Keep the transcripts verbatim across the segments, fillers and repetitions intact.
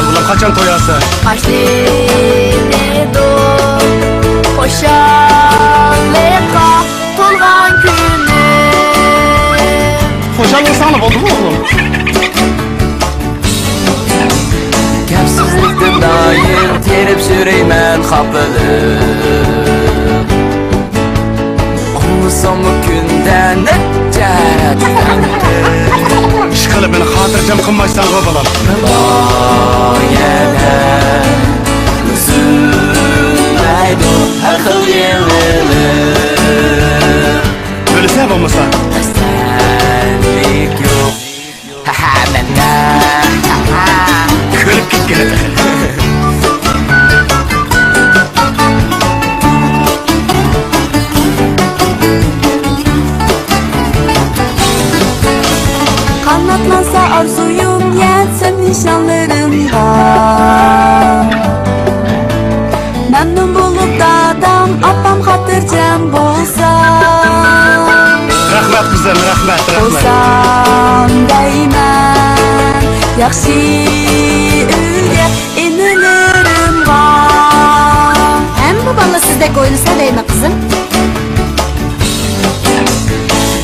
ئۇلار قاچان توياسەن؟ باشلىنىدۇ خۇشاللىققا تولغان كۈنۈم. خۇشال بولساڭلا بولدىغۇ، ئوغلۇم. كەپسىزلىكتىن دائىم تېرىپ يۈرەيمەن خاپىلىق. ئاڭلىساممۇ كۈندە نەچچە ئىشقىلىپ مېنى خاتىرجەم قىلمايسەنغۇ، بالام. غايەدە ئۈزۈلمەيدۇ ھەر خىل يېڭىلىق. ئۆلىسە بولمىسا. ئەستەنلىك يوق. ھەھە، مەن، ھەھە. كۈلۈپ كەتكىنى. قاناتلانسا ئارزۇيۇم، يەتسەم نىشانلىرىمغا. مەمنۇن بولۇپ دادام، ئاپام خاتىرجەم بولسا. رەھمەت قىزىم، رەھمەت، رەھمەت. بولسام دەيمەن ياخشى ئۆيگە ئىنىلىرىمغا. ھەممە بالا سىزدەك ئويلىسا دەيمەن قىزىم.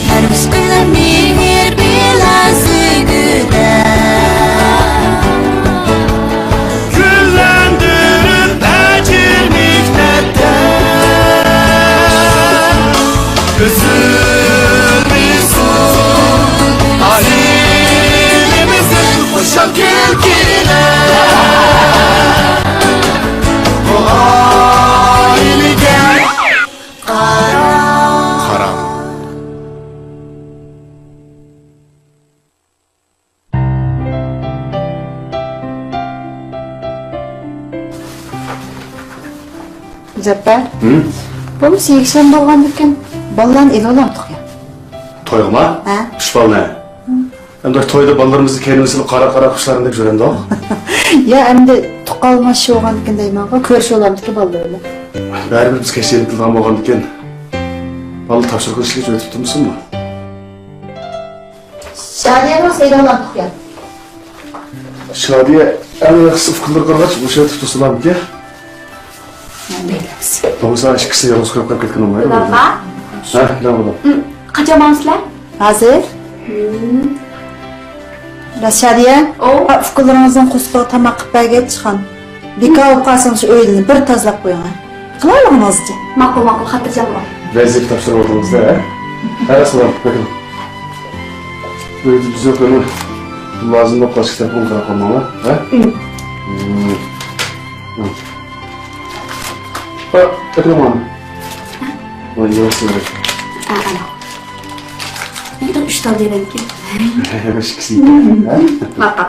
ھەر ئىشقىلىپ مېھىر بىلەن سۆيگۈدە گۈللەندۈرۈپ ئەجىر مېھنەتتە ئۈزۈلمىسۇن ئائىلىمىزدىن خۇشال كۈلكىلەر. بۇ ئائىلىگە قارا. قارا. مۇزەپپەر. ھىم؟ بولمىسا يەكشەنبە بولغاندىكىن بالىلارنى ئېلىۋالامتۇق يا؟ تويغىما؟ ھە. ئۈچ بالىنى. ھىم. ئەمدى تويدا بالىلىرىمىزنى كەينىمىزگە سېلىپ قارا-قارا قۇشلاردەك يۈرەمدۇق. يا ئەمدى تۇغقانلىشىۋالغاندىكىن دەيمەنغۇ، كۆرۈشۈۋالامتىكى بالىلار بىلەن. بەرىبىر بىز كەچتە يېنىپ كېلىدىغان بولغاندىكىن بالىلار تاپشۇرغان ئىشىگە ئۆتۈپ تۇرمىسۇنمۇ؟ شادىيەنىڭ سەيداللار تۇغقان. شادىيە ئەڭ ياخشىسى ئۇكىلىرى قارىغاچ مۇشۇ يەردە تۇرسىلارمىكى. بولمىسا ئىككىسى يالغۇز قويۇپ قېلىپ كەتكىن بولمايدۇ. ھە، نېمە بولدى؟ قاچان ماڭىسىلەر؟ ھازىر. راست شادىيە. ئۇكىلىرىڭىزنىڭ قورسىقىغا تاماق قىلىپ بەرگەچ چىققان. بىكار بولۇپ قالسىڭىز شۇ ئۆيلىرىنى بىر تازىلاپ قويۇڭ. قىلالىغىنىڭىزچە. ماقۇل، ماقۇل، خاتىرجەم بولۇڭ. ۋەزىپە تاپشۇرۇۋاتىڭىز-دە، ھە؟ ھە، سالام، بېقىڭ. ئۆيدە بىز يوق، ئەمما لازىم بولۇپ قالسا كىتابخانىغا قاراپ قالماڭلار، ھە؟ ھە، بېقىڭ مانا. ۋاي، ياخشى. ئا، ئانا. مەن ئۈچ تال دېگەنكىن. ئىككىسى. ھە؟ ماقۇل.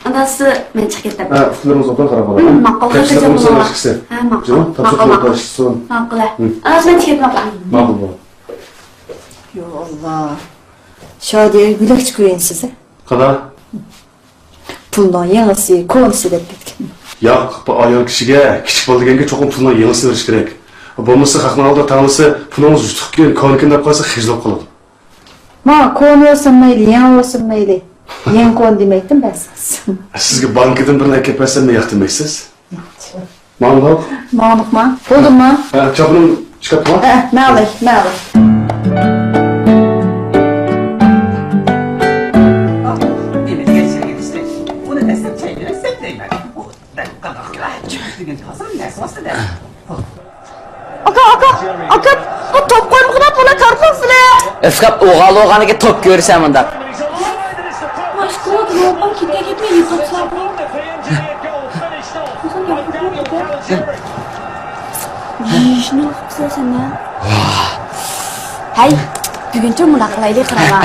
ئانداق مەن چىقىپ كېتەم. ھە، ئۇكىلىرىڭىز ئوبدان قاراپ ئالىدۇ. ماقۇل، خاتىرجەم بولۇڭلار. ھە، ماقۇل. ماقۇل، ماقۇل. ماقۇل، ھە. ئانداق مەن چىقىپ كېتەم. ماقۇل بولۇڭ. يا ئاللا. شادىيە، يۈرەكچى كۆيۈنسىز، ھە؟ قانداق؟ پۇلنىڭ يېڭىسى، كونىسى دەپ كەتكەن. ياق، بۇ ئايال كىشىگە، كىچىك بالا دېگەنگە چوقۇم پۇلنىڭ يېڭىسىنى بېرىش كېرەك. بولمىسا خەقنىڭ ئالدىدا تەڭلىسە، پۇلىڭىز يۇتۇقكەن، كونىكەن دەپ قالسا خىجىل بولۇپ قالىدۇ. ما، كونا بولسۇن مەيلى، يېڭى بولسۇن مەيلى. يېڭى كونا دېمەيتتىم بەزىڭىز. سىزگە بانكىدىن بىرنى ئەكەپ بەرسەممۇ ياق دېمەيسىز. ماڭدۇق. ماڭدۇقما؟ بولدۇمما؟ ھە، چاپىنىم چىقىپتۇ. ھە، مەلى، مەلى. ئاكا، ئاكا، ئاكا، بۇ توپ قويمىغىنا بۇلا كارتوفلى. ئىسقاپ ئوغال بولغاندىكىن توپ كۆرسە مۇنداق. ماشقىلار، بۇنىڭغا كېتە كەتمەي يىقىلسا. يېيىشنى قىپسەن سەن ھە؟ ھەي، بۈگۈنچە مۇنداق قىلايلى قاراڭلار.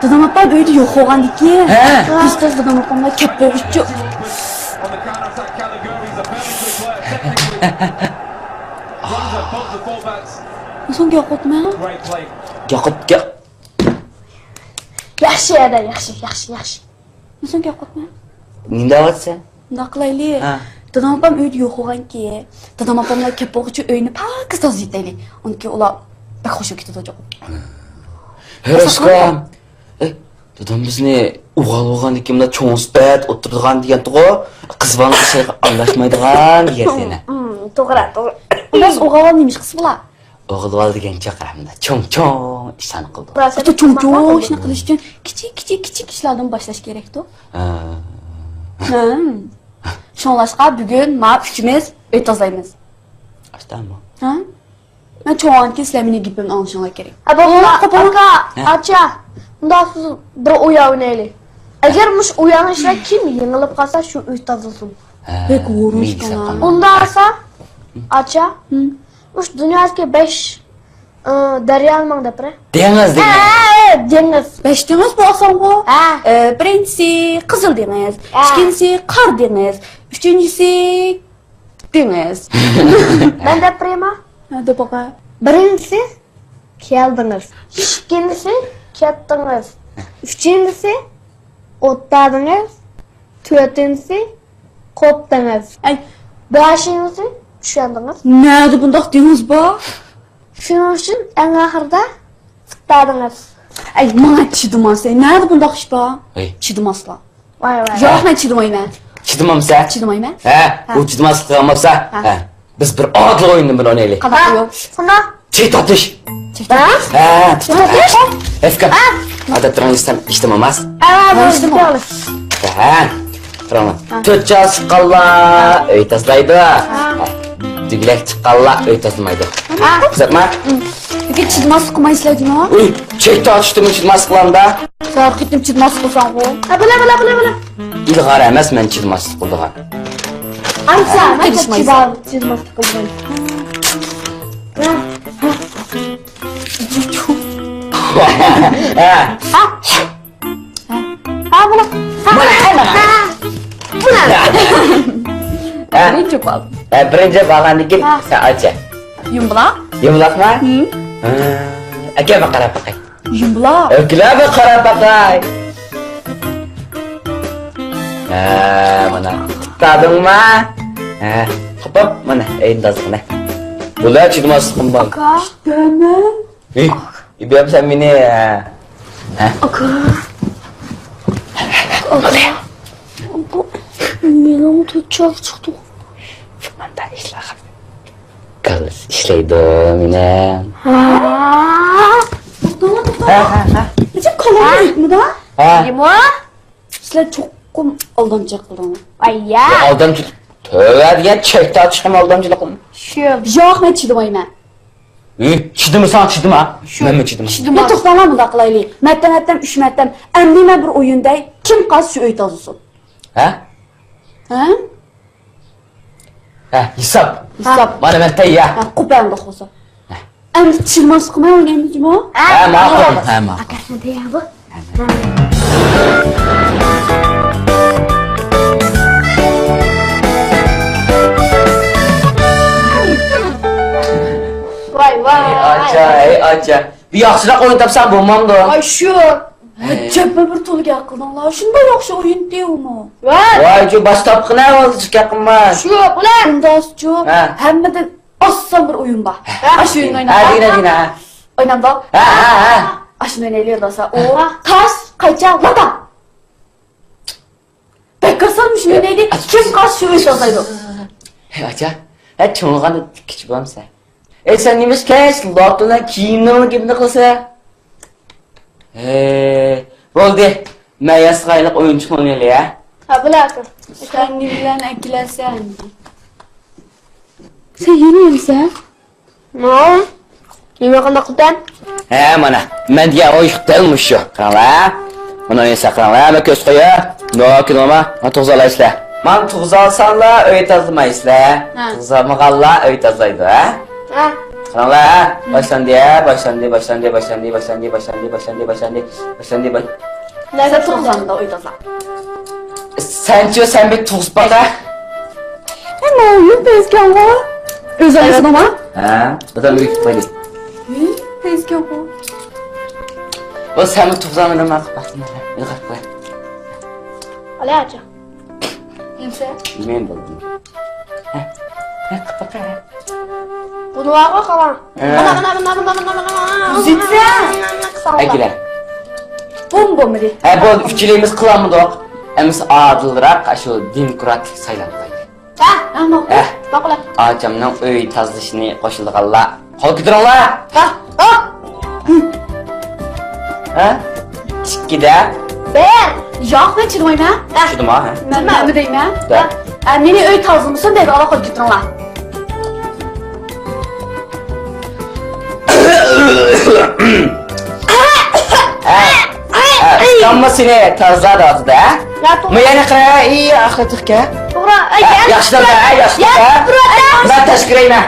دادام ئاپام ئۆيدە يوق بولغاندىكىن، ھە. بىز تېز دادام ئاپامغا كەپ بولغۇچۇ. سوڭ يوقۇتما؟ يوقۇت، يوق. ياخشى، ئەدە، ياخشى، ياخشى، ياخشى. سوڭ يوقۇتما؟ نېمە دەۋاتىسەن؟ مۇنداق قىلايلى. ھە. دادام ئاپام ئۆيدە يوق بولغانكى، دادام ئاپاملار كەپ بولغۇچە ئۆينى پاكىز تازىلىتەيلى. ئۇنكى ئۇلار بەك خۇش بولۇپ كېتىدۇ چوقۇم. ھە، راسكام. ئەي، دادام بىزنى ئوغۇل بولغاندىكىن مۇنداق چوڭ سۈپەت ئولتۇرىدىغان دېگەنتىغۇ، قىز بالىنىڭ ئىشلىرىغا ئارىلاشمايدىغان دېگەن سېنى. ھىم، توغرا، توغرا. ئەمەس، ئوغۇل بالا نېمىشقا قىز بالا؟ ئوغۇل بالا دېگەن چاق ھەمدە چوڭ-چوڭ ئىشلارنى قىلىدۇ. ئاتا، چوڭ-چوڭ ئىشنى قىلىش ئۈچۈن كىچىك، كىچىك، كىچىك ئىشلاردىن باشلاش كېرەكتۇ. ھە. ھىم. شۇڭلاشقا بۈگۈن ما ئۈچىمىز ئۆي تازىلايمىز. ئاشتامۇ؟ ھە؟ مەن چوڭ بولغاندىكىن سىلەر مېنىڭ گېپىمنى ئاڭلىشىڭلار كېرەك. ھە، بولدى، بولدى، ئاكا، ھە. ئاچا، مۇنداق بىر ئويۇن ئوينايلى. ئەگەر مۇشۇ ئويۇننى ئىشلەپ كىم يېڭىلىپ قالسا، شۇ ئۆي تازىلسۇن. ھە، بەك ھورۇن مېنى ئىكەن. ئۇنداق بولسا، ئاچا، ھىم. مۇشۇ دۇنيادىكى بەش، ئى، دەريانى ماڭا دەپ بېرە. دېڭىز، دېڭىز. ھە، دېڭىز. بەش دېڭىز بۇ ئاسانغۇ. ھە. ئى، بىرىنچىسى قىزىل دېڭىز، ھە. ئىككىنچىسى قارا دېڭىز، ئۈچىنچىسى دېڭىز. مەن دەپ بېرەيمۇ؟ ھە، دەپ باقە. بىرىنچىسى، كەلدىڭىز. ئىككىنچىسى، كەتتىڭىز. ئۈچىنچىسى، ئوتتادىڭىز. تۆتىنچىسى، قوپتىڭىز. ئەي. بەشىنچىسى، چۈشەندىڭىز. نەدە بۇنداق دېڭىز بار؟ شۇنىڭ ئۈچۈن ئەڭ ئاخىرىدا، قۇتادىڭىز. ئەي، ماڭا چىدىماس، ئەي، نەدە بۇنداق ئىش بار؟ ئەي. چىدىماسلا. ۋاي، ۋاي. ياق، مەن چىدىمايمەن. چىدىمامسەن؟ چىدىمايمەن. ھە، ھە. ئۇ چىدىماسلىق قىلالماپسەن. ھە. ھە. بىز بىر ئادىل ئويۇننى بىر ئوينايلى. قانداق ئويۇن؟ قانداق؟ چەك تارتىش. چەك تارتىش؟ ھە، چەك تارتىش. ئەسكەر. ھە. ئادەتتە ئىشتىماماس. ھە، ھە، بولدى، بولدى. ھە. قاراڭلار. ھە. تۆت چاغ چىققانلار ئۆي تازىلايدۇ. ھە. دۈگىلەك چىققانلار ئۆي تازىلىمايدۇ. ھە. ئۇزاتما. لېكىن چىدىماسلىق قىلمايسىلەر جۇمۇ. ئۇي، چەك تارتىشتىمۇ چىدىماسلىق قىلامدا. سەن قېتىم چىدىماسلىق قىلساڭغۇ. ھە، بىلە، بىلە، بىلە، بىلە. ئىلغار ئەمەس مەن چىدىماسلىق قىلىدىغان. ئانسا، مەن چىدىماسلىق قىلىدىغان. ھە. ھە. ھە، بۇلا. ھە، بۇلا. ھە. بىرىنچى بال. ھە، بىرىنچى بال ئاندىن كېيىن ھە. سەن ئاچا. يۇمبۇلاق. يۇمبۇلاقما؟ ھىم. ھە. ئەكەل بىر قاراپ باقاي. يۇمبۇلاق. ئەكەل بىر قاراپ باقاي. ھە، مانا. تۇتتۇڭما؟ ھە. قوپۇپ، مانا، ئەينى دازغىنە. بۇلار چىدىماسلىقىم بار. ئاكا. دەمە. ھېي، ئىبراھىم، سەن مېنى، ھە؟ ھە؟ ئاكا. ئاكا. مېنىڭ تۆت چاغ چىقتى. ماندا ئىشلار. كاللىسى ئىشلەيدۇ مېنىڭ. ھە. توختاڭلار، توختاڭلار. ھە، ھە، ھە. نېمە كاللا يەتمىدى؟ ھە. نېمە؟ سىلەر چوقۇم ئالدامچىلىق قىلدىڭلار. ئاييا. ياق، ئالدامچىلىق. تۆۋە دېگەن چەك تارتىشقىمۇ ئالدامچىلىق قىلدىڭ. شۇ. ياق، مەن چىدىمايمەن. ھە، چىدىمىساڭ چىدىما. شۇ. مەنمۇ چىدىمايمەن. يا، توختاڭلار، مۇنداق قىلايلى. مەتتەم، مەتتەم، ئۈچ مەتتەم. ئەمدى مەن بىر ئويۇن دەي، كىم قازسا شۇ ئۆي تازىلىسۇن. ھە؟ ھە؟ ھە، ھېساب. ھېساب. مانا مەن تەييار. ھە، قوپالدۇق بولسا. ھە. ئەمدى چىدىماسلىق قىلماي ئوينايمىز جۇمۇ. ھە، ماقۇل. ھە، ماقۇل. ئاكا، سەن تەييارمۇ؟ ۋاي، ۋاي. ئەي ئاچا، ئەي ئاچا. بىر ياخشىراق ئويۇن تاپساڭ بولمامدۇ؟ ئاي، شۇ. ئەي. ئەجەبمۇ بىر تولا گەپ قىلدىڭلار. شۇنداق ياخشى ئويۇن تېۋىمۇ. ۋاي. ۋاي، شۇ باش تاپقىنە، ھازىرچە گەپ قىلماي. شۇ، بۇلار. ئۇنداقچۇ. ھە. ھەممىدىن ئاسان بىر ئويۇن بار. ھە. ئاشۇ ئويۇننى ھە، ئوينايلى. دېگىنە، دېگىنە، ھە. ئوينامدۇ؟ ھە، ھە، ھە. ئاشۇنى ئوينايلى، يولداشلار. ئۇ ھە. تاش، قايچا، لاتا. بەك ئاسان مۇشۇنى ئوينايلى. كىم قازسا شۇ ئۆي تازىلايدۇ. ھە، ئاچا. ھە، چوڭىغان كىچىك بولامسەن؟ ئەي، سەن نېمىشقا كەچ لاتوننىڭ كىيىمنىڭ گېپىنى قىلىسەن؟ ھەي، بولدى. مەن ياسىغايلىق ئويۇنچۇق ئوينىيلى، ھە؟ ھە، بولە ئاكا. سەن نېمە بىلەن ئەكېلەرسەن؟ سەن يەنە يەمسەن؟ ماۋۇ. نېمە قانداق قىلىسەن؟ ھە، مانا. مەن دېگەن ئويۇنچۇق دەل مۇشۇ. قاراڭلار. مانا ئوينىسا قاراڭلار. مەن كۆرسىتىپ قوياي. نو، كىنوما. مانا تۇغزا ئالايسىلەر. مانا تۇغزا ئالساڭلار ئۆي تازىلىمايسىلەر. ھە. تۇغزا ئالمىغانلار ئۆي تازىلايدۇ، ھە؟ ھە. قاراڭلار، ھە؟ باشلاندى، ھە؟ باشلاندى، باشلاندى، باشلاندى. نەدە تۇغزامدا ئۆي تازا. سەنچۇ، سەن بىر تۇغزا باقا. ھە، ماۋۇ يۈن پەيزكەنغۇ. ئۆزى ئايسىنىما؟ ھە، بىردەم ئۆي تۇتمايدۇ. يۈن پەيزكەنغۇ. ئۇ سەن بىر تۇغزامدا ماقۇل باقسىنا. ئىلغار قوي. ئالە ئاچا. نېمىسى؟ مەن بولدۇم. ھە، ھە، قاپاقا. بۇنى بارغۇ قاراڭ. ھە. مانا، مانا، مانا. ئۈزۈتسە. قىساڭلار. ئەكىلە. بۇ بولمىدى. ھە، بولدى، ئۈچىلىمىز قىلالمىدۇق. ئەمىسە ئادىلراق، ئاشۇ دېموكراتلىق سايلام قىلايلى. ھە، ھە، ماقۇل. ھە. ماقۇل. ئاچامنىڭ ئۆي تازىلىشىنى قوشۇلىدىغانلار قول كۆتۈرۈڭلار. ھە، ھە. ھە؟ ئىككىدە. بىر. ياق، مەن چىدىمايمەن. ھە. چىدىما، ھە؟ مەن نېمە دەيمەن؟ ھە. ھە، مېنى ئۆي تازىلىمىسۇن دەيدىغانلار قول كۆتۈرۈڭلار. ھە، ھە، ئۇكاممۇ سېنى تازىلاپ ھازىر، ھە؟ يا، توغرا. مۇ يەنە قارا، ئى، ئاخىرى تىككە. توغرا، ئەي، ھە، يا، ياخشى توغرا، ھە، ياخشى يا، توغرا. توغرا، يا. مەن تاشقىرى يەيمەن.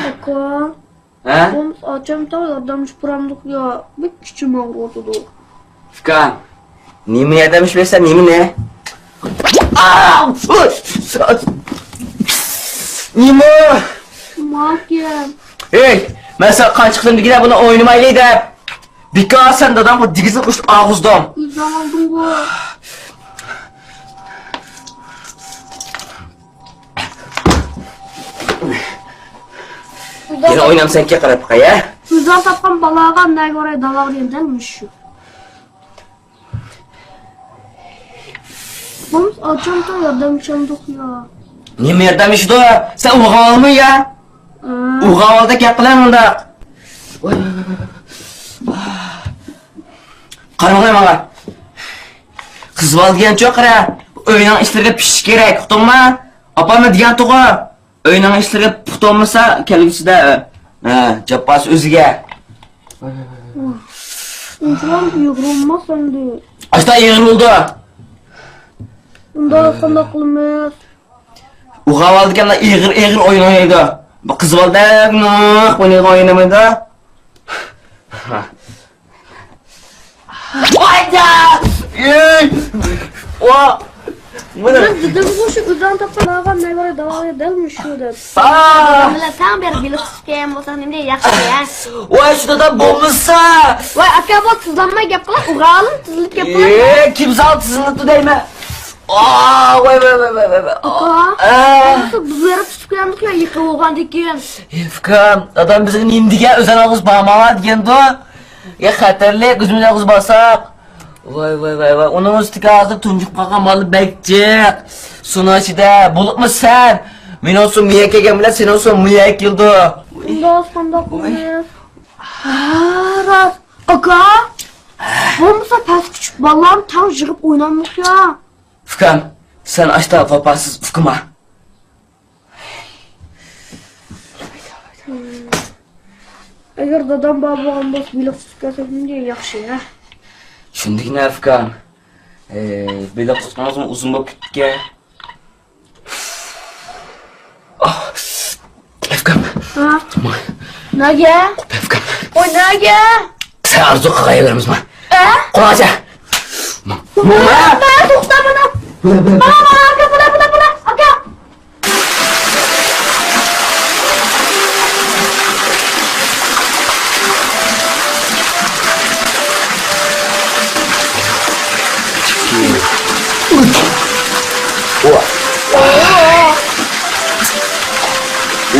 ئاكا. ھە؟ بولمىسا ئاچام تاغ ياردەملىشىپ بارامدۇق يا؟ بەك ئىچىم ئاغرىۋاتىدۇ. ئۇكام، نېمە ياردەملىشىپ بەرسەم، نېمىنى؟ نېمە؟ ماكىم. ھەي، مەن ساڭا قانچە قېتىم دېگىنە بۇنى ئوينىمايلى دەپ. بىكار سەن داداڭغا دېگۈزۈپ مۇشۇ ئاغزىدىم. ئۆزۈڭ ئالدىڭغۇ. يەنە ئوينامسەنكى، قاراپ باقاي، ھە؟ ئۆزۈڭ تاپقان بالاغا نەگە باراي داۋا دېگەن دەل مۇشۇ. بولمىسا ئاچامغا ياردەملىشەمدۇق يا. نېمە ياردەملىشىدۇ؟ سەن ئۇرغانمۇ يا؟ ئا. ئۇرغاندا گەپ قىلە مۇنداق. قارىمىغاي ماڭا. قىز بالا دېگەن چوقۇرە، ئۆينىڭ ئىشلىرىغا پىشىش كېرەك، ئۇقتۇڭما؟ ئاپام دېگەنتىغۇ، ئۆينىڭ ئىشلىرىغا پۇختا بولمىسا، كەلگۈسىدە، ھە، جاپاسى ئۆزىگە. ئۇنچىۋالا ئېغىر بولماس ئەمدى. ئاشتا ئېغىر بولدى. ئۇندا قانداق قىلىمىز؟ ئۇ خاۋالدىكەن ئېغىر ئېغىر ئوينايدۇ. بۇ قىز بالىدەك ناق ئوينايدۇ، ئوينىمايدۇ. ئايدا! ئېي! ۋا! مانا. بىز دېدىمغۇ شۇ ئۆزۈڭ تاپقان ئالغان نەۋرە داۋاغا دەل مۇشۇ دەپ. ئا! بىلەن سەن بېرىپ بېلىق تۇتۇپ كەلگەن بولساڭ نېمە ياخشى ھە؟ ۋاي شۇ دادا بولمىسا! ۋاي ئاكا بۇ تىزلانماي گەپ قىلىڭ، ئۇغالىم تىزلىنىپ گەپ قىلىڭ. ئېي، كىم ساڭا تىزلىنىپتۇ دەيمەن؟ ئا، ۋاي، ۋاي، ۋاي. ئاكا، ئا. بىز بېرىپ تۇتۇپ كەلدۇق يا، يېقىن بولغاندىن كېيىن. ئېي، ئۇكام، دادام بىزگە نېمە دېگەن؟ ئۆزۈڭ يالغۇز بارماڭلار دېگەندۇ. يا خەتەرلىك، ئۆزىمىز يالغۇز بارساق. ۋاي، ۋاي، ۋاي، ۋاي. ئۇنىڭ ئۈستىگە ھازىر تۇنجۇقۇپ قالغان مال بەك جىق. سۇنىڭ ئىچىدە، بولۇپمۇ سەن. مېنىڭ سۇ مىيەك كەلگەن بىلەن سېنىڭ سۇ مىيەك كېلىدۇ. ئۇنداق قانداق قىلىمىز؟ ھا، راست. ئاكا، بولمىسا پەسكە چۈشۈپ بالىلارنى تەڭ يىغىپ ئوينامدۇق يا. ئۇكام، سەن ئاشتا ۋاپاسىز ئۇكىما. ئەگەر دادام بار بولغان بولسا بېلىق تۇتۇپ كەلسەك نېمە ياخشى ھە؟ شۇندىكىنە ئۇكام. ئى، بېلىق تۇتقىنىڭىزمۇ ئۇزۇن بولۇپ كېتىپتىكەن. ئۇكام. ھە؟ نەگە؟ ئۇكام. ۋاي نەگە؟ سەن ئارزۇ قىلغان يەرلىرىمىزمۇ؟ ھە؟ قوڭاچە. ماما! ماما، توختا مانا. بۇلا، بۇلا، بۇلا. ماما، ماما، ئاكا، بۇلا، بۇلا، بۇلا، ئاكا.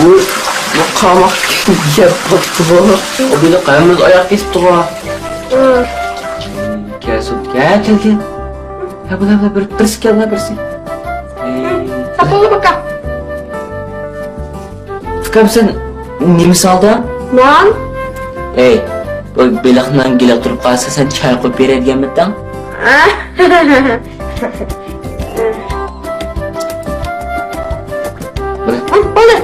ئۇ، بۇ قاماق يەپ بوپتۇ بۇ. ئۇ بىلەن قەيمىز ئاياق كېسىپتىغۇ. كەلسۇن. كەل، كەل، كەل. ھە، بۇلار، بۇلار، بىر، بىرسى كەل، بۇلار، بىرسى. ئەي. ساقلىنىپ باقا. ئۇكام، سەن نېمە سالدىڭ؟ نان. ئەي، بۇ بېلىق نان گىلىق تۇرۇپ قالسا، سەن چاي قۇيۇپ بېرەي دېگەنمىدىڭ؟ بولدى.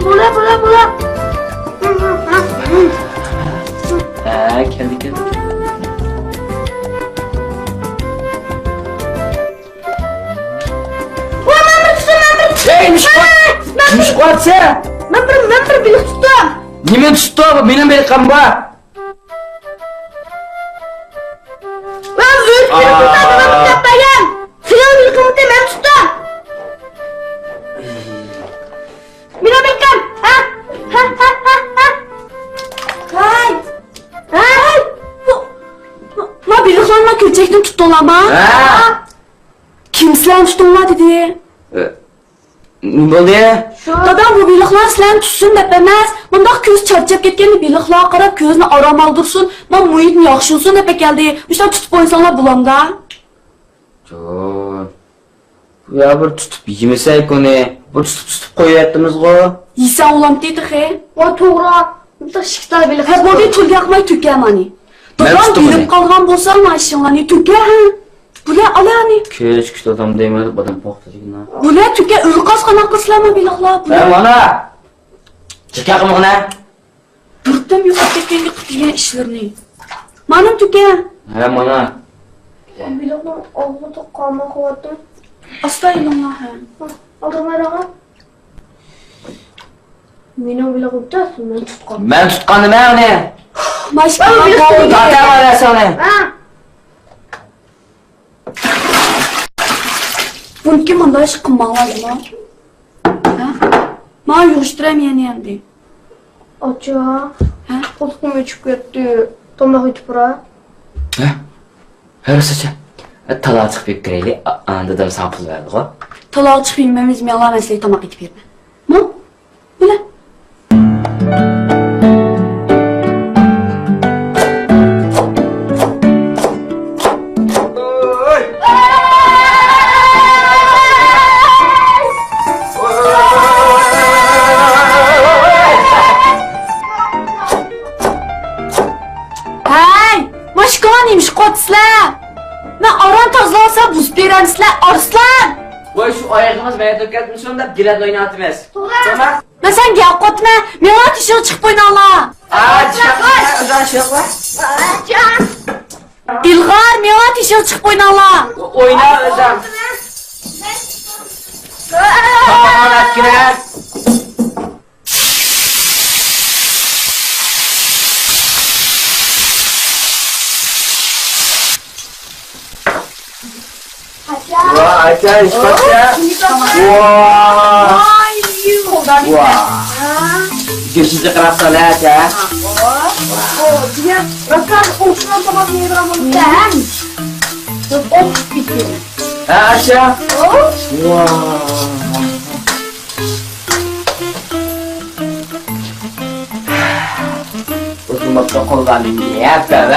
بولا، بولا، بولا. ھە، كەلدى، كەلدى. ۋا، مەن بىر تۇتتۇم، مەن بىر تۇتتۇم. ھەي، نېمىشقا، ۋا، مەن نېمىشقا قىلىۋاتىسەن؟ مەن بىر، مەن بىر بېلىق تۇتتۇم. نېمىنى تۇتتۇڭ؟ مېنىڭ بېلىقىم بار. مەن ئۆز بېلىقىمنى تاپمىغان. سېنىڭ بېلىقىڭنى مەن تۇتتۇم. مېنىڭ بېلىقىم. ھە؟ ھە، ھە، ھە، ھە. ھەي. ھەي. ما، ما، ما بېلىقلارنى كۆلچەكتىن تۇتتۇڭلارمۇ؟ ھە. كىم سىلەرنى تۇتۇڭلار دېدى؟ ئە، نېمە بولدى؟ دادام بۇ بېلىقلار سىلەرنى تۇتسۇن دەپ ئەمەس، مۇنداق كۆز چارچاپ كەتكەندە بېلىقلارغا قاراپ كۆزىنى ئارام ئالدۇرسۇن، ما مۇھىتنى ياخشىلىسۇن دەپ ئەكەلدى. مۇشۇنداق تۇتۇپ قويساڭلار بولامدا؟ جان. يا بىر تۇتۇپ يېمىسەك ئۇنى. بىر تۇتۇپ، تۇتۇپ قويۇۋەتتىمىزغۇ. يېسەڭ بولامتى تېخى؟ ۋا توغرا. بىر ئىككى تال بېلىق. ھە، بولدى، تىلگە ياقماي تۆكە مانى. دادام بېرىپ قالغان بولسا، ما ئىشىڭلارنى تۆكە، ھە. بۇلە ئالا ئانى. كۆچ كۈتۈۋاتام دەيمەن، ئادەم قورقتى دېگىنە. بۇلە تۈكە ئۆلۈ قاز قانداق قىلسىلەرمۇ بېلىقلار بۇلە. ھە، مانا. چېكە قىلمىغىنە. بىردەم يوقاپ كەتكەنگە قىلىدىغان ئىشلىرىنى. مانا تۈكە. ھە، مانا. بېلىقنىڭ ئاغزىدا قالما قىلىۋاتىدۇ. ئاستا ئېلىڭلار، ھە. ئالدىڭلار ئاغا. مېنىڭ بېلىقىم تەس، مەن تۇتقان. مەن تۇتقان نېمە ئۇنى؟ ماشىنا. تارتىۋال سېنى. ھە. بۇنىڭكى مۇنداق ئىش قىلماڭلار جۇمۇ. ھە؟ ماڭا يىغىشتۇرام يەنە ئەمدى. ئاچا. ھە؟ قۇلىقىم ئۆچۈپ كەتتى. تاماق ئېتىپ بېرە. ھە؟ ھە، راستچە. تالاغا چىقىپ يەپ كىرەيلى. ئا، ئا، دادام ساڭا پۇل بەردىغۇ. تالاغا چىقىپ يېمەممىز، مېڭىڭلار، مەن سىلەرگە تاماق ئېتىپ بېرىمەن. ماڭ. بىلە. ھەي، ماشكىڭلار نېمە ئىش قىلىۋاتىسىلەر؟ مەن ئاران تازىلاۋالسام بۇزۇپ بېرەمسىلەر، ئارسلان! ۋاي، شۇ ئايىغىمىز مەيدە كەتمىسۇن دەپ گىلەت ئويناۋاتىمىز. توغرا. توغرا. مەن سەن گەپ قوتمە، مېڭىڭلار تېشىغا چىقىپ ئويناڭلار. ئىلغار، مېڭىڭلار تېشىغا چىقىپ ئويناڭلار. ئوينا ئۆزۈڭ. تاماقنى ئەتكىنە. ئاچا. ۋا، ئاچا، ئىش ئاچا. ۋا. ۋا. گۆشنى قىراقسان ئاچا. ھە، ئاچا. ئۇزۇنلۇقتا قوللارنى يەپ بەر.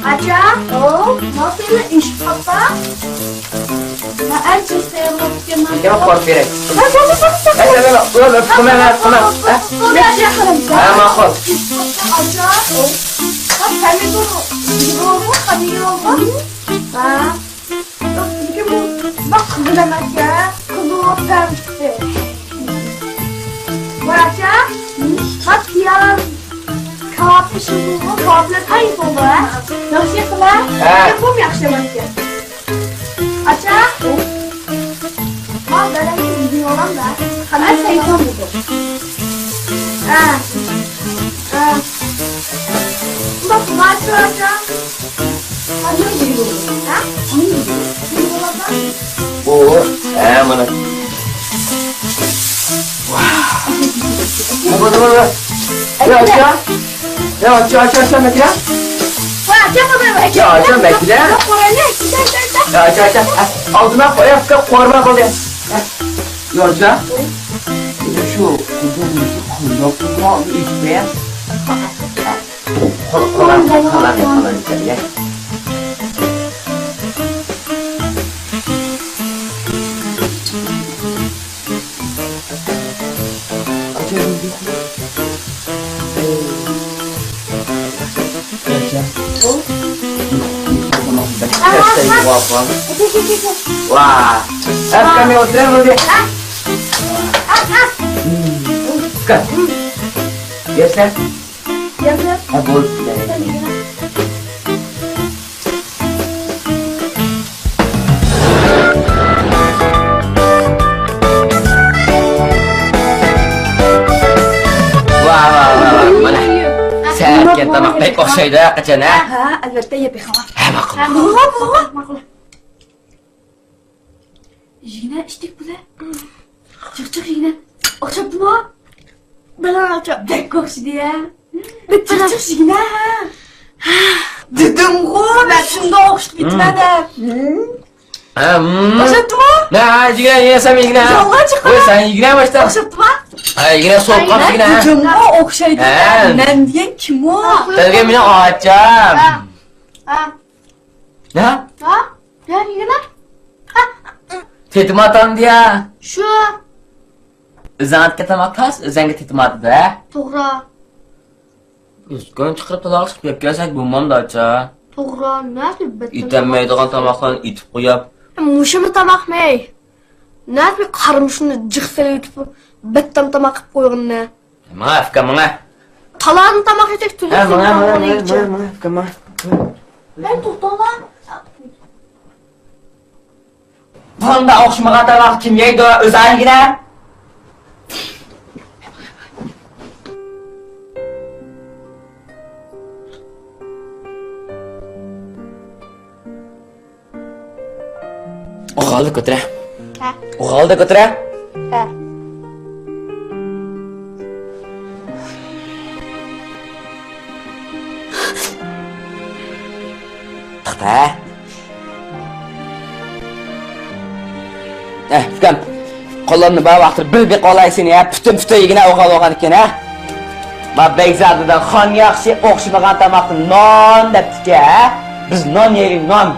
ئاچا، ئو، مانا سېنى ئىشقاپا. مەن ئەنچە سېغىنىپ كەلمەن. ياق، قورق بېرەي. ھە، بولدى، بولدى، بولدى. ھە، ھە، ھە، ھە، ھە، ھە، ھە، ھە. ھە، ماقۇل. ئاچا، ئو. ھە، پەمىدۇر يېگىۋالغان، قانى يېگىۋالغان. ھە. ياق، بۇ بەك قىزىل ئەمەس يا. قىزىل بولۇپ پەم چىقتى. ئاچا، مانا پىياز، كاۋاپنى شۇندىغۇ، كاۋاپلار تەييار بولدى، ھە؟ ياخشى قىلە. ھە. تېلېفون ياخشىلىمايتتى. ئاچا. ھا، بەلەن يېزىۋالام دا. قانداق تېلېفون بۇ؟ ھە. ھە. بۇنداق قىلمايسىز، ئاچا. بۇ، ھە، مانا. يا، ئاچا. يا، ئاچا، ئاچا، ئاچا، مەكرە. يا، ئاچا، مەكرە. يا، ئاچا، ئاچا. ئالدىما قويۇپ، قورما قىلدى. يا، ئاچا. شۇ، قانداق قىلدى؟ ۋا. ئەسكەرنى ئولتۇرۇڭ، ئولتۇرۇڭ. يەسە. يەسە. ھە، بولدى. ۋا، ۋا، ۋا، ۋا. مانا. سەھەركى تاماق بەك ئوخشايدۇ، قاچان، ھە؟ ھە، ئەلۋەتتە، يەپ بېقىڭ. ھە، ماقۇل. ھە، ماقۇل، ماقۇل، ماقۇل. يېگىنە ئىتتىك بۇلە. جىق جىق يېگىنە. ئوخشاپتىمۇ؟ بەلەن ئوخشاپ. بەك ئوخشىدى يا. بەك جىق جىق يېگىنە. دېدىمغۇ، مەن شۇنداق ئوخشىتىپ كېتىمەن دەپ. ھە، ھىم. ئوخشاپتىمۇ؟ نە، يېگىنە، يېسەم يېگىنە. يالغان چىقىدۇ. ۋاي، سەن يېگىنە باشتا. ئوخشاپتىمۇ؟ ھە، يېگىنە سوققان يېگىنە. دېدىمغۇ، ئوخشايدۇ. ھە. مەن دېگەن كىم ئۇ؟ سەن دېگەن مېنىڭ ئاچام. ھە. ھە؟ ھە؟ يا، يېگىنە. ھە؟ تېتىماتامدۇ يا؟ شۇ. ئۆزۈڭگە تاماق تاس، ئۆزۈڭگە تېتىماتىدۇ، ھە؟ توغرا. ئۈسكۈن چىقىرىپ تالاغا چىقىپ يەپ كەلسەك بولمامدۇ، ئاچا؟ توغرا، نەدە بەتتام ئېتەلمەيدىغان تاماقلارنى ئېتىپ قويۇپ. مۇشۇمۇ تاماقمەي؟ نەدە بىر قارىمۇچنى جىق سېلىۋېتىپ، بەتتام تاماق قىلىپ قويغىنىنى؟ ماڭا، ئۇكام، ماڭا. تالادىن تاماق يېسەك، ھە، ماڭا، ماڭا، ماڭا، ماڭا، ئۇكام، ماڭا. مەن توختاڭلار. بۇندا ئوخشىمىغان تاماق كىم يەيدۇ؟ ئۆزۈڭ يېگىنە. ئوغالدا كۆتۈرە. ھە. ئوغالدا كۆتۈرە. ھە. توختا. ئە، ئۇكام، قولۇمنى بار ۋاقىتتا بىر بېقىۋالاي سېنى، ھە، پۈتۈن-پۈتۈن يېگىنە ئوغال بولغان ئىكەن، ھە. ما بەگزادىدا خان ياخشى، ئوخشىمىغان تاماققا نان دەپتىكەن، ھە. بىز نان يەيلى، نان.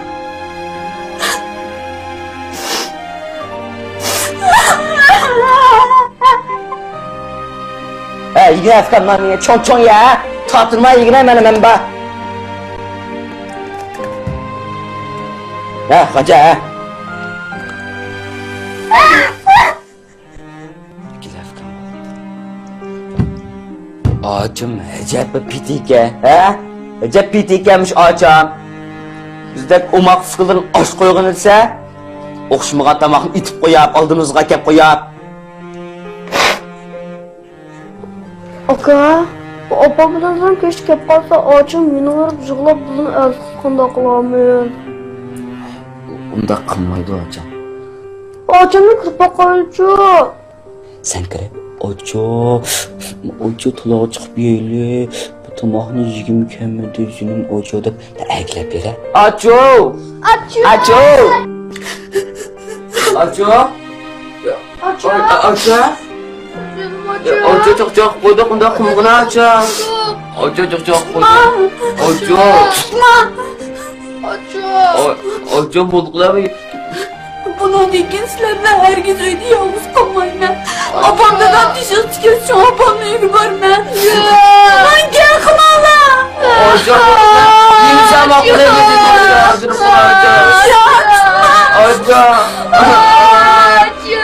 ھە، يېگىنە ئۇكام، نان يە، چوڭ-چوڭ يە، ھە. تارتىنما يېگىنە، مانا مەن بار. ھە، قانچە، ھە؟ ئاچام ئەجەب بىر پېتى ئىكەن، ھە؟ ئەجەب پېتى ئىكەن مۇشۇ ئاچام. بىزدەك ئوماق ئۇكىلىرىنى ئاچ قويغىنى دېسە، ئوخشىمىغان تاماقنى ئېتىپ قوياپ، ئالدىمىزغا ئەكەپ قوياپ. ئاكا، بۇ ئاپام بىلەن كەچتە كەپ قالسا، ئاچام يېنىغا بېرىپ يىغلاپ، بىزنى ئەنسىز قانداق قىلارمىز؟ ئۇنداق قىلمايدۇ، ئاچام. ئاچامنى كىرىپ باقايلىچۇ. سەن كىرىپ، ئاچا، ئاچا، تالاغا چىقىپ يەيلى. بۇ تاماقنى يېگۈم كەلمىدى، جېنىم ئاچا دەپ ئەگلەپ بېرە. ئاچا! ئاچا! ئاچا! ئاچا! ئاچا! ئاچا! ئاچا، چوق، چوق، قويدۇق، ئۇنداق قىلمىغىنا، ئاچا. ئاچا، چوق، چوق، قويدۇق. ئاچا. ئاچا. ئاچا، بولدۇقلا. بۇنىڭدىن كېيىن سىلەر بىلەن ھەرگىز ئۆيدە يالغۇز قالمايمەن. ئاپام دادام تېشىغا چىقىپ، شۇڭا ئاپامنىڭ ئۆيىگە بارىمەن. ماڭا گەپ قىلماڭلار. ئاچا، نېمە سامان قىلايمەن دېدىم، ئاچا.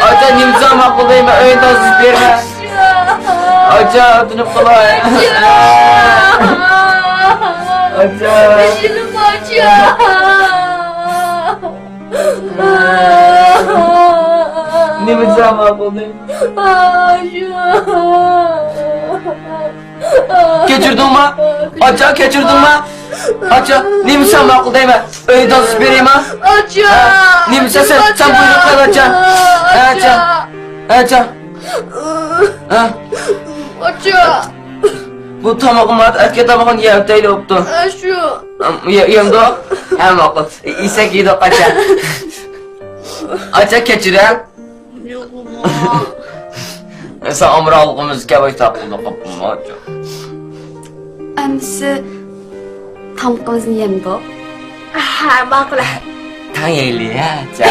ئاچا، نېمە سامان قىلايمەن، ئۆينى تازىلاپ بېرىمەن. ئاچا، تىنىپ قالاي. ئاچا. بېشىم ئاچا. نېمە دېسەم ماقۇل دەيمەن. ئاچا. كەچۈردۈڭمۇ؟ ئاچا، كەچۈردۈڭمۇ؟ ئاچا، نېمە دېسەم ماقۇل دەيمەن. ئۆيدە دازىسى بېرەيمۇ؟ ئاچا. ھە؟ نېمە دېسەم، سەن بۇيرۇق قىل، ئاچا. ھە، ئاچا. ھە، ئاچا. ھە؟ ئاچا. بۇ تامىقىم بار، ئەتىگەن تامىقىنى يەۋېتەيلى بوپتۇ. ھە، شۇ. يە-، يەمدۇق؟ ھە، ماقۇل. يېسەك يېدۇق، ئاچا. ئاچا، كەچۈر، ھە؟ يوق، ماما. سەن ئامراقلىقىمىزغا كەلمەي تاقىلدى قاپتىمۇ، ئاچا. ئەمدىسى تامىقىمىزنى يەمدۇق. ھە، ماقۇل. تاڭ يەيلى، ھە، ئاچا.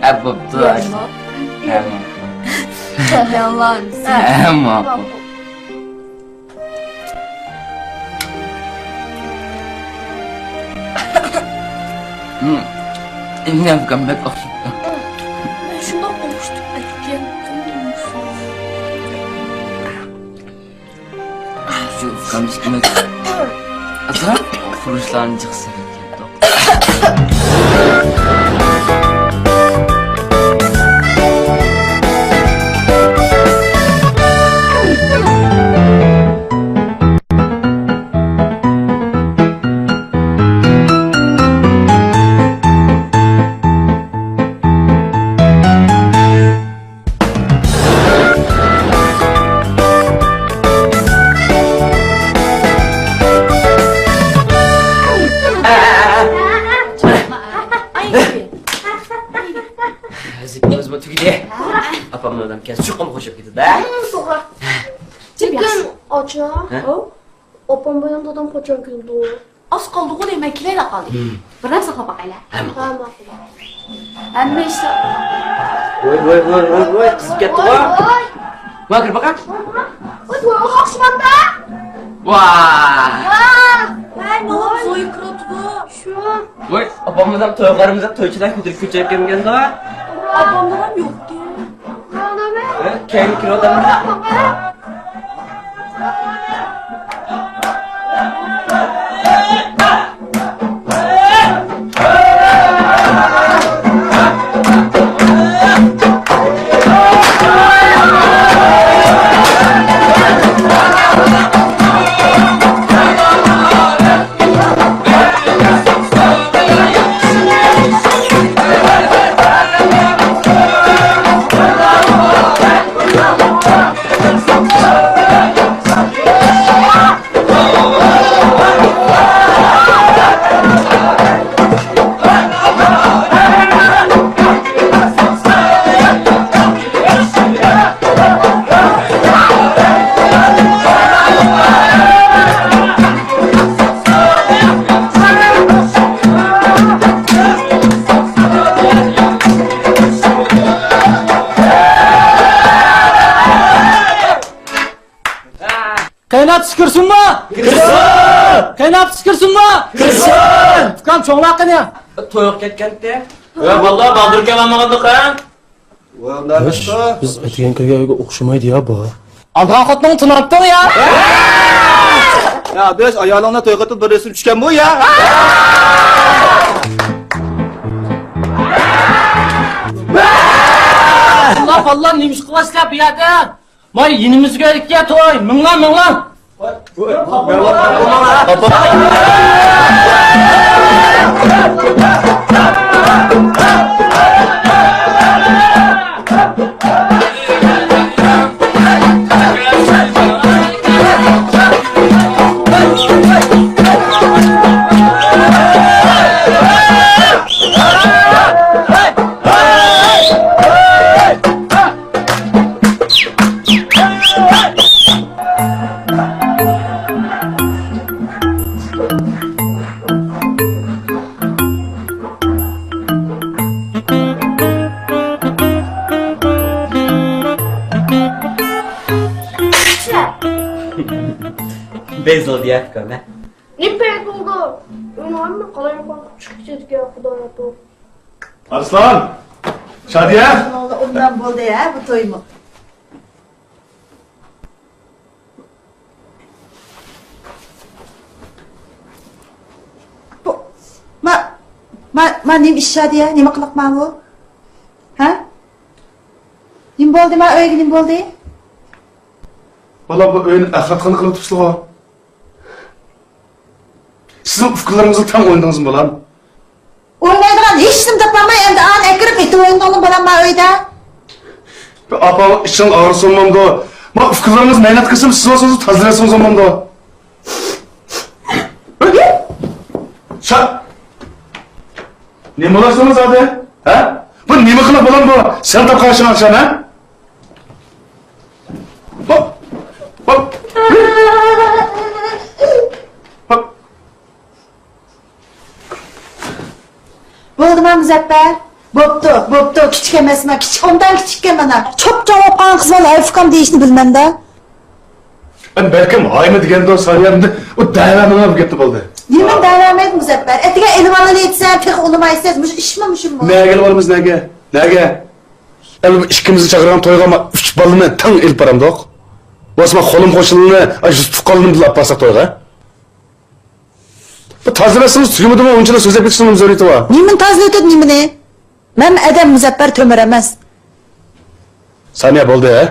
ھە، بوپتۇ، ئاچا. يەمدۇق. ھە، ماقۇل. ياللام. ھە، ماقۇل. ئىنىم ئۇكام بەك ئوخشىپتۇ. مەن شۇنداق ئوخشىتىپ ئەتكەن. شۇ ئۇكام ئىككىمىز ئازراق خۇرۇچلارنى جىق سېلىپ كەتتۇق. ھەزىكىمىزمۇ تۈگىدى. ئاپامنىڭ ئادەم كەلسە چوقۇم خۇشياپ كېتىدۇ. توغرا. لېكىن ئاچا، ھە؟ ئاپام بىلەن دادام قاچان كېلىدۇ؟ ئاز قالدىغۇ دەيمەن، كېلەيلا قالدى. ھىم. بىر نەرسە قىلىپ باقايلى. ھە، ماقۇل. ھە، ماقۇل. ھەممە ئىشتا. ۋاي، ۋاي، ۋاي، ۋاي، ۋاي، قىزىپ كەتتىغۇ. ۋاي، ۋاي. ۋاي، كىرىپ باقاي. ۋاي، ۋاي، ۋاي، ئوخشىمامدا؟ ۋاي. ۋاي. ۋاي، نوغۇم زويۇ كىرىۋاتىدۇ. شۇ. ۋاي، ئاپاممىز ھەم تويغا بارىمىز دەپ تويچىلار كۆتۈرۈپ كۆچۈرۈپ كەلمىگەندۇ. ئاپامنىڭ ھەم يوقكەن. ھە، كەينى كىرىۋاتامدۇ. قېنى ئاپىسى كىرسۇنمۇ؟ كىرسۇن! قېنى ئاپىسى كىرسۇنمۇ؟ كىرسۇن! ئۇكام چوڭلار قېنى؟ تويغا كەتكەنتى. ۋە بالىلار، بالدۇر كەلمىگەندۇق ھە؟ ۋە، ئۇنداق خوش، ئەمەستۇ. بىز ئەتىگەن كىرگەن ئۆيگە ئوخشىمايدۇ يا بۇ. ئالغان خوتۇنۇڭنى تونۇپتىڭ يا؟ يا ئاداش، ئايالىڭنى توي قىلىپ بىر رەسىم چۈشكەن بۇ يا. بالىلار، بالىلار، نېمە ئىش قىلىۋاتىسىلەر بۇ يەردە؟ ماي يېنىمىزغا كەلدىككە توي، مىڭلار، مىڭلار. بەزىلدى يا ئۇكام ھە؟ نېمە بەزىلدى؟ ئۆينىڭ ھەممە قالايمىقان چىقىپ كېتىدىكەن، خۇدايىم. ئارسلان! شادىيە! ئۇنداق بولدى ھە بۇ تويمۇ؟ ما، ما نېمە ئىش شادىيە؟ نېمە قىلىق ما بۇ؟ ھە؟ نېمە بولدى ما ئۆيگە، نېمە بولدى؟ بالا، بۇ ئۆينى ئەخلەتخانا قىلىپ ئۆتۈپسىلىغۇ. سىزنىڭ ئۇكىلىرىڭىزنى تەڭ ئوينىدىڭىزمۇ، بالام؟ ئوينايدىغان ھېچنېمە تاپالماي، ئەمدى ئانى ئەكىرىپ ئېتىۋوينىدىڭلىمۇ، بالام، ما ئۆيدە؟ ئاپا، ئىچىڭ ئاغرىسۇن بولمامدۇ؟ ما ئۇكىلىرىڭىز مەينەت قىلسىمۇ، سىز بولسىڭىز تازىلىۋەتسىڭىز بولمامدۇ؟ شا-، نېمە بولاسىڭىز ھازىر؟ ھە؟ بۇ نېمە قىلىق بالام بۇ؟ سەن تاپقان ئىشىڭ ئاخشام، ھە؟ ھوپ! ھوپ! ھوپ! بولدىما، مۇزەپپەر؟ بوپتۇ، بوپتۇ، كىچىك ئەمەسما، كىچىك، ئوبدان كىچىككەن مانا. چوپچوڭ بولۇپ قالغان قىز بالا ھەي ئۇكام دېيىشنى بىلمەمدە. ئەمدى بەلكىم ھايمۇ دېگەندۇ سانىيەمدى، ئۇ دەۋەرمەڭ بۇ گەپتە بولدى. نېمە دەۋەرمەيدۇ، مۇزەپپەر؟ ئەتىگەن ئېلىۋالىلى دېسەم، تېخى ئۇنىمايسىز. مۇشۇ ئىشمۇ مۇشۇمۇ؟ نەگە ئېلىۋالىمىز، نەگە؟ نەگە؟ ئەمدى بۇ ئىككىمىزنى چاقىرغان تويغا ما ئۈچ بالىنى تەڭ ئېلىپ بارامدۇق؟ بولمىسا ما قولۇم قوشنىلىرىنى، ئا، يۈز تۇغقانلىرىنى بىللە ئاپارساق تويغا؟ بۇ تازىلىۋەتسىڭىز تۈگىمىدىمۇ؟ ئۇنچىلا سۆزلەپ كېتىشنىڭ نېمە زۆرۈرىيىتى بار؟ نېمىنى تازىلىۋېتىدۇ، نېمىنى؟ مەن ئادەم، مۇزەپپەر تۆمۈر ئەمەس. سانىيە، بولدى، ھە؟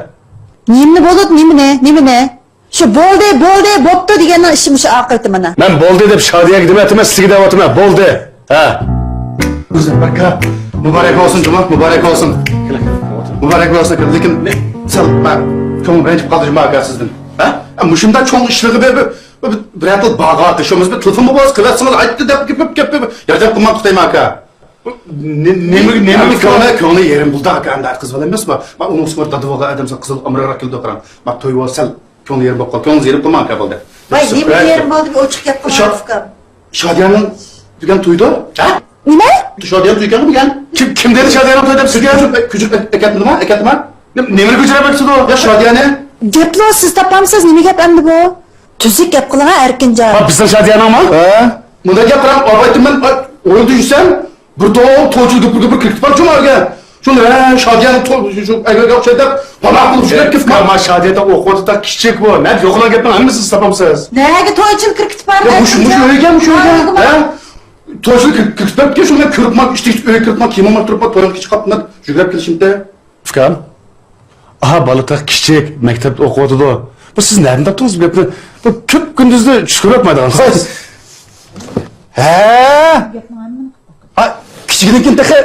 نېمىنى بولدى، نېمىنى، نېمىنى؟ شۇ بولدى، بولدى، بوپتۇ دېگەننىڭ ئىشى مۇشۇ ئاقىۋىتى مانا. مەن بولدى دەپ شادىيەگە دېمەپتىمەن، سىزگە دەۋاتىمەن، بولدى. ھە. مۇزەپپەر ئاكا، مۇبارەك بولسۇن جۇما، مۇبارەك بولسۇن. مۇبارەك بولسۇن ئاكا، لېكىن سەل مەن كۆڭلۈم رەنجىپ قالدى جۇما ئاكا سىزدىن. ھە؟ مۇشۇنداق چوڭ ئىشلارغا بىر، بىر، بىر، بىرەر تال باغا تېشىمىز، بىر تېلېفونمۇ بولسا قىلىۋەتسىڭىز، ئايتتى دەپ گەپ، گەپ، گەپ، ياردەم قىلماق تۇتايمەن ئاكا. نېمە، نېمە، نېمە كۆڭلى، كۆڭلى يېرىم بولدى ئاكا، ئەمدى قىز بالا ئەمەسمۇ؟ مانا ئۇنىڭ ئۈستىگە دادا بولغان ئادەم سەل قىزىل ئامراقراق كېلىدۇ، قاراڭ. مانا توي بولسا سەل كۆڭلى يېرىم بولۇپ قالدى. كۆڭلىڭىز يېرىم قىلماڭ ئاكا، بولدى. ۋاي، نېمە يېرىم بولدى، بىر ئوچۇق گەپ قىلما، ئۇكام. شادىيەنىڭ دېگەن تويدا، ھە؟ نېمە؟ شادىيەنىڭ تويى ئىكەنغۇ بۈگۈن. كىم، كىم دېدى شادىيەنىڭ تويى دەپ سىزگە؟ كۆچۈرۈپ، كۆچۈرۈپ ئەكەتمىدىما؟ ئەكەتتىما؟ نېمىنى كۆچۈرۈپ ئەكەتسىدۇ؟ يا شادىيەنى. گەپلا سىز تاپامسىز، نېمە گەپ ئەمدى بۇ؟ تۈزۈك گەپ قىلىڭا، ئەركىنجان. ھا، بىزنىڭ شادىيەنىڭمۇ؟ ھە؟ مۇنداق گەپ قىلىڭ، ئاۋايتىم مەن، ئويۇندا يۈرسەم، بىر توپ تويچۇ گۈپۈر گۈپۈر كىرىپ كېتىپ بار شۇ يەرگە. شۇ، ھە، شادىيەنىڭ تو-، شۇ ئەگەرگە ئوخشايدۇ دەپ، پالاق قىلىپ شۇ يەرگە كىرىپ كەتكەن. ما شادىيەدە ئوقۇۋاتىدۇ، كىچىك بۇ. نە يوقىلغان گەپنىڭ ھەممىسىنى سىز تاپامسىز. نەگە تويچىلا كىرىپ كېتىپ بار؟ يا، مۇشۇ، مۇشۇ ئۆيگە، مۇشۇ ئۆيگە. ھە؟ تويچىلا كىرىپ، كىرىپ كېتىپتىكەن، شۇ مەن كىرىپما، ئىشتە ئۆيگە كىرىپما، كىيىمىمنى تۇرۇپما، تويغا كېچىكىپ قاپتىمەن، يۈگۈرۈپ كېلىشىمدە. ئۇكام، ئاھا، بالا تېخى كىچىك، مەكتەپتە ئوقۇۋاتىدۇ. بۇ سىز نەدىن تاپتىڭىز بۇ گەپنى؟ بۇ كۈپ كۈندۈزدە چۈش كۆرۈپ باقمايدىغانسىز. ھە؟ ھا، كىچىكىدىن كېيىن تېخى.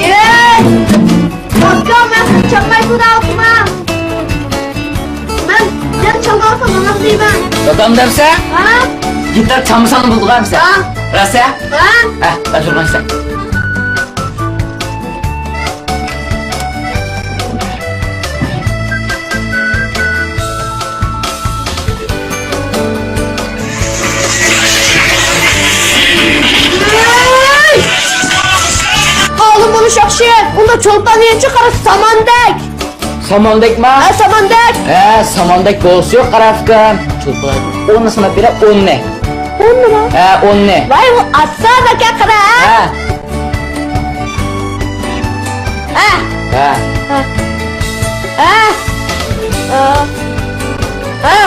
ئەي! ئاكا، مەن چالماي تۇرۇۋاتىمەن. مەن يەنە چالمايۋاتىمەن، نېمە دەيمەن؟ دادام دەمسە؟ ھە؟ گىتار چالمىساڭ بولىدىغان دەمسە؟ ھە. راست ھە؟ ھە؟ ھە، مەن تۇرمايسەن. ئالىم بولۇش ياخشى. ئۇندا چولپان يەنچە قارا ساماندەك. ساماندەكما؟ ھە، ساماندەك. ھە، ساماندەك بولسا يوق، قارا ئۇكام. چولپان. ئوننى ساناپ بېرە، ئوننى. ئوننىما؟ ھە، ئوننى. ۋاي، ئۇ ئاسان ئەكەن، قارا. ھە. ھە. ھە. ھە. ھە. ھە.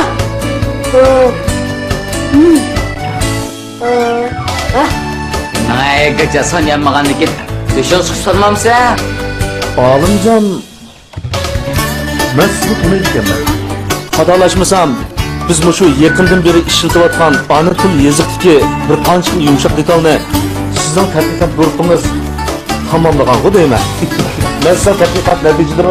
ھە. ھە. ماڭا گاچا سان يانمىغاندىكىن تۆشۈڭ سۇقۇپ سالمامسەن؟ ئالىمجان، مەن سىزنى تونۇيدىكەنمەن. خاتالاشمىسام، بىز مۇشۇ يېقىندىن بېرى ئىشلىتىۋاتقان ئانا تىل يېزىقتىكى بىر قانچە خىل يۇمشاق دېتالنى سىزنىڭ تەتقىقات گۇرۇپپىڭىز تاماملىغانغۇ دەيمەن. مەن سىزنىڭ تەتقىقات نەتىجىلىرىڭىز